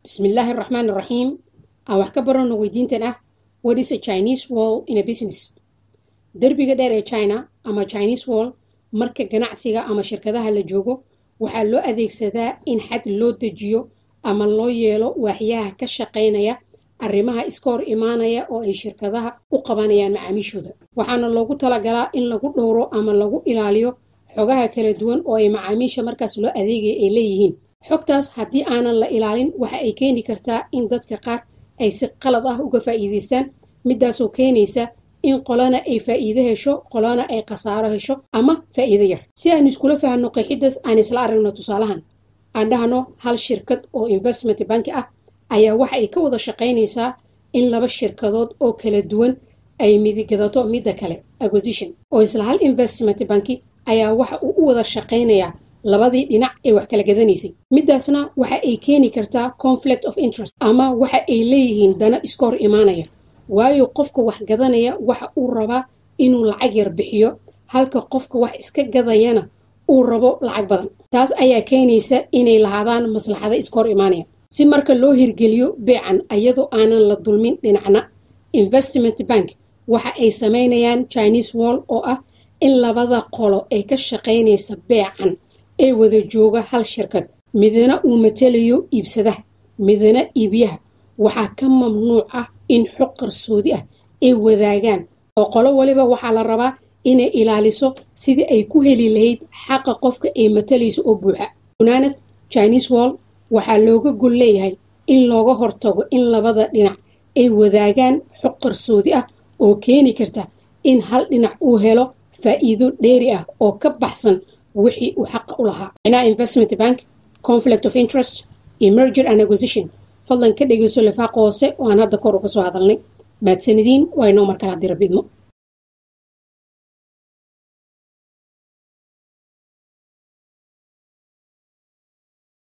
Bismillaahi Raxmaan Raxiim. Aan wax ka barano weydiintan ah: "What is a Chinese wall in a business?" Derbiga dheer ee China ama Chinese wall marka ganacsiga ama shirkadaha la joogo, waxaa loo adeegsadaa in xad loo dejiyo ama loo yeelo waaxyaha ka shaqaynaya arrimaha iska hor imaanaya oo ay shirkadaha u qabanayaan macaamiishooda. Waxaana loogu talagalaa in lagu dhowro ama lagu ilaaliyo xogaha kala duwan oo ay macaamiisha markaas loo adeegaya ay leeyihiin. Xogtaas haddii aanan la ilaalin, waxa ay keeni kartaa in dadka qaar ay si qalad ah uga faa'iidaystaan, midaasoo keenaysa in qolana ay faa'iido hesho, qolana ay khasaaro hesho ama faa'iido yar. Si aan iskula fahanno qeexidaas, aan isla aragno tusaalahan. Aan dhahno hal shirkad oo investment banki ah ayaa waxa ay ka wada shaqaynaysaa in laba shirkadood oo kala duwan ay midigadato midda kale, acquisition, oo isla hal investment banki ayaa waxa uu u wada shaqaynayaa labadii dhinac ee wax kala gadanaysay. Midaasna waxa ay keeni kartaa conflict of interest, ama waxa ay leeyihiin dana iska hor imaanaya, waayo qofka wax gadanaya waxa uu rabaa inuu lacag yar bixiyo, halka qofka wax iska gadayana uu rabo lacag badan. Taas ayaa keenaysa inay lahaadaan maslaxada iska hor imaanaya. Si marka loo hirgeliyo beecan ayadoo aanan la dulmin dhinacna, investment bank waxa ay samaynayaan Chinese wall, oo ah in labada qolo ee ka shaqaynaysa beecan ee wada jooga hal shirkad, midna uu matalayo iibsadaha, midna iibiyaha, waxaa ka mamnuuc ah in xog qarsoodi ah ay wadaagaan, oo qolo waliba waxaa la rabaa inay ilaaliso sidii ay ku heli lahayd xaqa qofka ay matalayso oo buuxa. Gunaanad, Chinese wall waxaa looga gol leeyahay in looga hortago in labada dhinac ay wadaagaan xog qarsoodi ah oo keeni karta in hal dhinac uu helo faa'iido dheeri ah oo ka baxsan wixii uu xaqa u lahaa. Micnaha investment bank, conflict of interest iyo merger and acquisition fadlan ka dhegeyso lifaaqa hoose oo aan hadda kor uga soo hadalnay. Mahadsanidin. Waa inoo mar kale haddii Rabbi idmo.